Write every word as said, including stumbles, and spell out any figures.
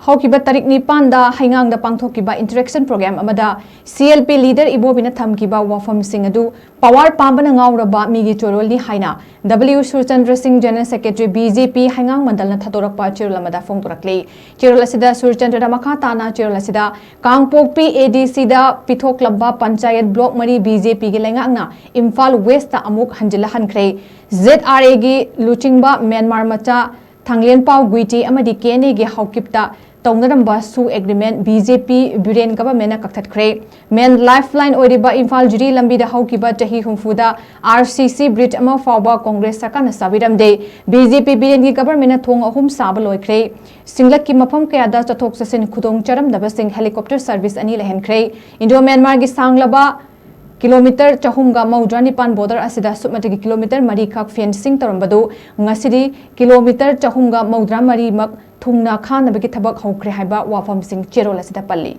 ꯍꯧꯈꯤꯕ ꯇꯥꯔꯤꯛ ꯅꯤꯄꯥꯟꯗ ꯍꯩꯉꯥꯡꯗ ꯄꯥꯡꯊꯣꯛꯈꯤꯕ interaction program ꯑꯃꯗ C L P leader ꯏꯕꯣꯕꯤꯅ ꯊꯝꯈꯤꯕ ꯋꯥꯐꯝꯁꯤꯡ ꯑꯗꯨ power ꯄꯥꯝꯕꯅ ꯉꯥꯎꯔꯕ ꯃꯤꯒꯤ ꯆꯣꯏꯔꯣꯜꯅꯤ ꯍꯥꯏꯅ W ꯁꯨꯔꯆꯟꯗ꯭ꯔ ꯁꯤꯡ General Secretary B J P ꯍꯩꯉꯥꯡ ꯃꯟꯗꯜꯅ ꯊꯥꯗꯣꯔꯛꯄ ꯆꯦꯔꯣꯜ ꯑꯃꯗ ꯐꯣꯡꯗꯣꯔꯛꯂꯤ꯫ ꯆꯦꯔꯣꯜ ꯑꯁꯤꯗ ꯁꯨꯔꯆꯟꯗ꯭ꯔꯅ ꯃꯈꯥ ꯇꯥꯅ ꯆꯦꯔꯣꯜ ꯑꯁꯤꯗ ꯀꯥꯡꯄꯣꯛꯄꯤ A D C the ꯄꯤꯊꯣꯛꯂꯝꯕ panchayat block ꯃꯔꯤ B J P ꯒꯤ ꯂꯩꯉꯥꯛꯅ ꯏꯝꯐꯥꯜ West ꯇ ꯑꯃꯨꯛ ꯍꯟꯖꯤꯜꯂꯍꯟꯈ꯭ꯔꯦ꯫ Z R A ꯒꯤ ꯂꯨꯆꯤꯡꯕ ꯃ꯭ꯌꯥꯟꯃꯥꯔ ꯃꯆꯥ ꯊꯥꯡꯂꯦꯟꯄꯥꯎ ꯒꯨꯏꯇꯤ ꯑꯃꯗꯤ K N A ꯒꯤ ꯍꯥꯎꯀꯤꯞꯇ ꯇꯧꯅꯔꯝꯕ ꯁꯨ agreement B J P Biren government ꯅ ꯀꯛꯊꯠꯈ꯭ꯔꯦ꯫ Main lifeline ꯑꯣꯏꯔꯤꯕ ꯏꯝꯐꯥꯜ ꯖꯤꯔꯤ ꯂꯝꯕꯤꯗ ꯍꯧꯈꯤꯕ ꯆꯍꯤ ꯍꯨꯝꯐꯨꯗ R C C bridge ꯑꯃ ꯐꯥꯎꯕ ꯀꯣꯡꯒ꯭ꯔꯦꯁ ꯁꯔꯀꯥꯔꯅ ꯁꯥꯕꯤꯔꯝꯗꯦ꯫ B J P ꯕꯤꯔꯦꯟꯒꯤ government ꯅ ꯊꯣꯡ ꯑꯍꯨꯝ ꯁꯥꯕ ꯂꯣꯏꯈ꯭ꯔꯦ꯫ ꯁꯤꯡꯂꯛꯀꯤ ꯃꯐꯝ ꯀꯌꯥꯗ ꯆꯠꯊꯣꯛ ꯆꯠꯁꯤꯟ ꯈꯨꯗꯣꯡ ꯆꯥꯔꯝꯗꯕꯁꯤꯡ helicopter service ꯑꯅꯤ ꯂꯩꯍꯟꯈ꯭ꯔꯦ꯫ ꯏꯟꯗꯣ ꯃ꯭ꯌꯥꯟꯃꯥꯔꯒꯤ ꯁꯥꯡꯂꯕ ꯀꯤꯂꯣꯃꯤꯇꯔ ꯆꯍꯨꯝꯒ ꯃꯧꯗ꯭ꯔꯥ ꯅꯤꯄꯥꯟ border ꯑꯁꯤꯗ ꯁꯨꯞꯅꯇꯒꯤ ꯀꯤꯂꯣꯃꯤꯇꯔ ꯃꯔꯤꯈꯛ fencing ꯇꯧꯔꯝꯕꯗꯨ ꯉꯁꯤꯗꯤ ꯀꯤꯂꯣꯃꯤꯇꯔ ꯆꯍꯨꯝꯒ ꯃꯧꯗ꯭ꯔꯥ ꯃꯔꯤꯃꯛ ꯊꯨꯡꯅ ꯈꯥꯅꯕꯒꯤ ꯊꯕꯛ ꯍꯧꯈ꯭ꯔꯦ ꯍꯥꯏꯕ ꯋꯥꯐꯝꯁꯤꯡ ꯆꯦꯔꯣꯜ ꯑꯁꯤꯗ ꯄꯜꯂꯤ꯫